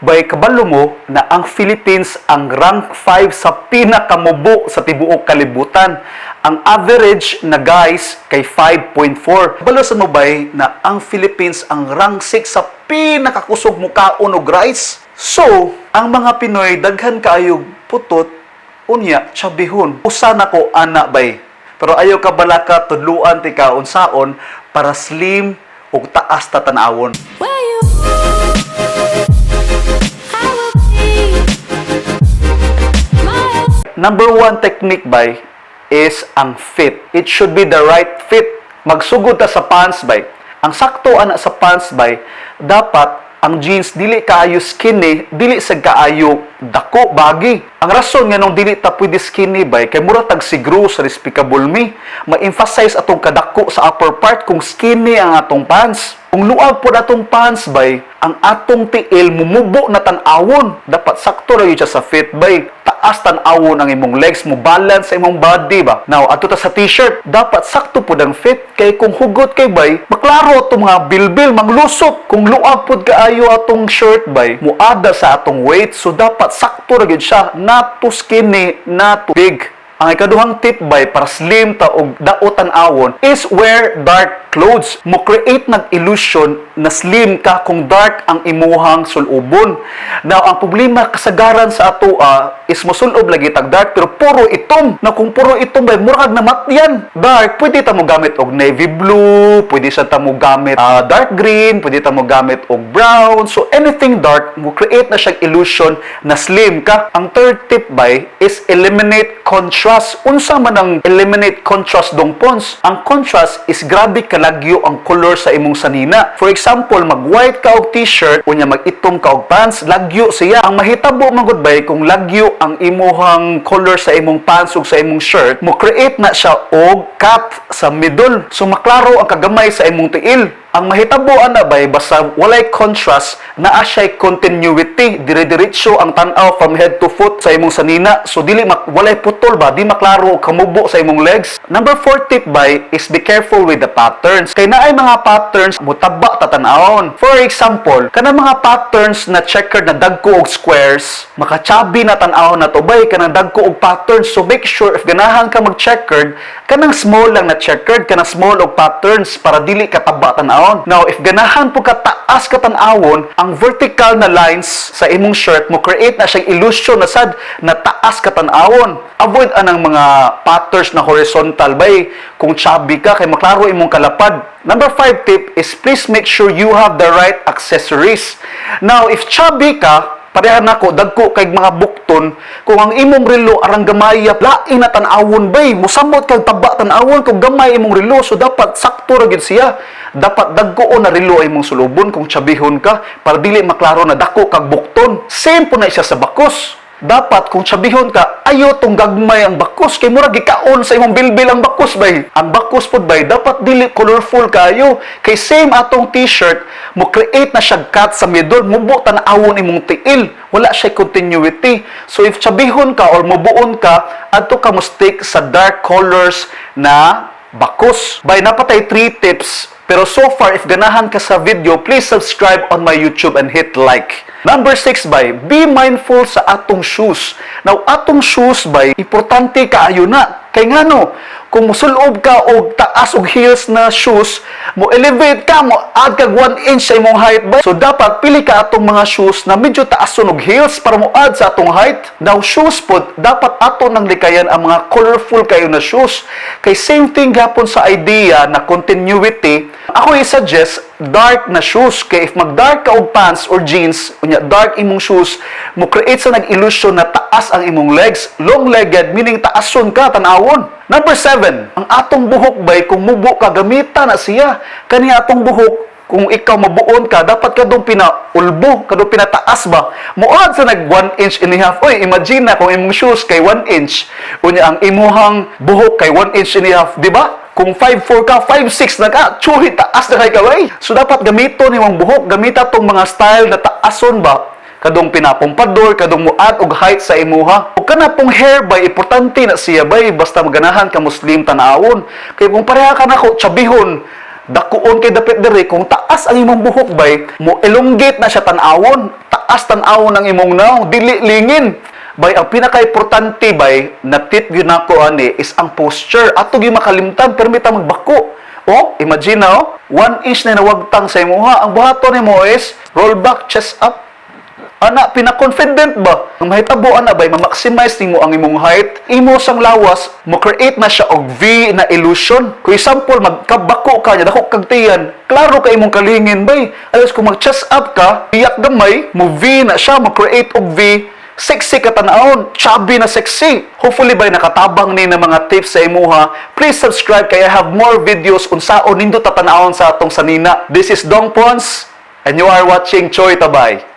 Bay, kabalo mo na ang Philippines ang rank 5 sa pinakamubo sa tibuok kalibutan? Ang average na guys kay 5.4. Kabalo sa mo bay na ang Philippines ang rank 6 sa pinakakusog mukaon og rice? So, ang mga Pinoy daghan kaayo putot, unya chubbyhon. Usa na ko ana, bay. Pero ayaw ka balaka, tudluan tika unsaon para slim ug taas ta tan-awon. Where you I will be. My Number one technique, bay, is ang fit. It should be the right fit. Magsugod ta sa pants, bay. Ang sakto ana sa pants, bay, dapat ang jeans dili kaayo skinny, dili sad kaayo dako, baggy. Ang rason nga nung dili ta pwede skinny, bay, kay mura tag si Gru sa Despicable Me. Ma-emphasize atong kadako sa upper part kung skinny ang atong pants. Kung luag pod atong pants, bay, ang atong tiil mumubo na tan-awon. Dapat sakto ra gyud siya sa fit, bay. Taas tan-awon ang imong legs mo, balance sa imong body ba. Now, adto ta sa T-shirt, dapat sakto pod ang fit kay kung hugot kay, bay, maklaro atong mga bilbil, manglusot. Kung luag pod kaayo atong shirt, bay, muada sa atong weight. So dapat sakto ra gyud siya, not too skinny, not too big. Ang ikaduhang tip, bay, para slim ta og daot tan-awon is wear dark clothes. Mo create nag illusion na slim ka kung dark ang imuhang sulubon. Now, ang problema kasagaran sa atoa is mosulob lagi tag dark pero puro itom. Na kung puro itom, bay, murag namatyan. Dark, pwede ta mo gamit og navy blue, pwede sa ta mo gamit dark green, pwede ta mo gamit og brown. So anything dark, mo create na siyang illusion na slim ka. Ang third tip, bay, is eliminate contrast. Unsa man ang eliminate contrast, Dong Pons? Ang contrast is grabe kalagyo ang color sa imong sanina. For example, mag-white ka og T-shirt, unya mag-itom ka og pants, lagyo siya. Ang mahitabo man gud, bay, kung lagyo ang imuhang color sa imong pants ug sa imong shirt, mo create na siya og cut sa middle. So maklaro ang kagamay sa imong tiil. Ang mahitabo ana, bay, basta walay contrast, naa siya'y continuity, dire-diretso ang tan-aw from head to foot sa imong sanina. So dili walay putol ba, di maklaro kamubo sa imong legs. Number four tip, bay, is be careful with the patterns. Kay naay mga patterns mutaba ta tan-awon. For example, kanang mga patterns na checkered na dagko og squares, maka-chubby na tan-awon na to, bay, kanang dagko og patterns. So make sure if ganahan ka mag-checkered, kanang small lang na checkered, kanang small og patterns para dili ka taba tan-awon. Now, if ganahan po ka taas ka tan-awon, ang vertical na lines sa imong shirt mo create na siyang illusion na sad na taas ka tan-awon. Avoid anang mga patterns na horizontal, bay, kung chubby ka kay maklaro imong kalapad. Number five tip is please make sure you have the right accessories. Now, if chubby ka, pareha nako, dagko kay mga bukton, kung ang imong relo arang gamay, lain na tan-awon, bay. Musamot kag taba tan-awon kung gamay imong relo. So dapat sakto ra gyud siya. Dapat dagko na relo ay imong sulubon kung chubbyhon ka para dili maklaro na dako kag bukton. Same po na siya sa bakos. Dapat kung chubbyhon ka, ayo tong gagmay ang bakos kay murag gikaon sa imong bilbil ang bakos, bay. Ang bakos pod, bay, dapat dili colorful kayo kay same atong T-shirt, mo create na siya cut sa middle, mubo tan-awon imong tiil, wala siya continuity. So if chubbyhon ka or mubuon ka, adto ka mo stick sa dark colors na bakos. Bay, naa pa tay three tips. Pero so far, if ganahan ka sa video, please subscribe on my YouTube and hit like. Number six, bay, be mindful sa atong shoes. Now, atong shoes, bay, importante kaayo na. Kay ngano, kung musulob ka og taas og heels na shoes, mo elevate ka, mo add kag 1 inch sa imong height, bay. So dapat pili ka atong mga shoes na medyo taason og heels para mo add sa atong height. Now, shoes pod, dapat ato nang likayan ang mga colorful kayo na shoes. Kay same thing gapon sa idea na continuity, ako i-suggest dark na shoes kay if mag-dark ka og pants or jeans, unya dark imong shoes, mo create sa nag-illusion na taas ang imong legs, long-legged, meaning taason ka tan-awon. Number seven, ang atong buhok, bay, kung mubo ka, gamita na siya. Kani atong buhok, kung ikaw mabuon ka, dapat ka dong pinaulbo, kadong pinataas ba? Muad sa nag 1 inch and a half. Oy, imagine na kung imong shoes kay 1 inch, unya ang imuhang buhok kay 1 inch and a half, di ba? Kung 5'4 ka, 5'6 na ka, tsuhi, taas na kay kaway. So dapat gamito nimong buhok, gamita tong mga style na taason ba? Kadong pinapumpador, kadong muad og height sa imuha. Ug kana pong hair, bay, importante na siya, bay, basta maganahan ka mo slim tan-awon. Kay kung pareha ka nako, chubbyhon, Dakuon kay dapit diri. Kung taas ang imong buhok bay, mo elongate na siya tan-awon. Taas tan-awon ang imong nawong, dili lingin. Bay, ang pinaka-importante bay, na tip gyud nako ani is ang posture. Ato gyud makalimtan, permita magbako. Oh, imagine na oh, 1 inch na nawagtang sa imuha. Ang buhaton nimo is roll back, chest up. Ana, pina-confident ba? Ang mahitabo ana bay, ma-maximize nimo ang imong height, imo sang lawas, mo create na siya og V na illusion. Kung example, magkabako ka niya, dako kag tiyan, klaro ka imong kalingin bay. Alos kung mag-chest up ka, iyak gamay, mo V na siya, mo create og V, sexy ka tan-awon, chubby na sexy. Hopefully bay nakatabang ni na mga tips sa imuha. Please subscribe kay I have more videos unsaon nindot ta tan-awon sa atong sanina. This is Dong Pons and you are watching Choi Tabay.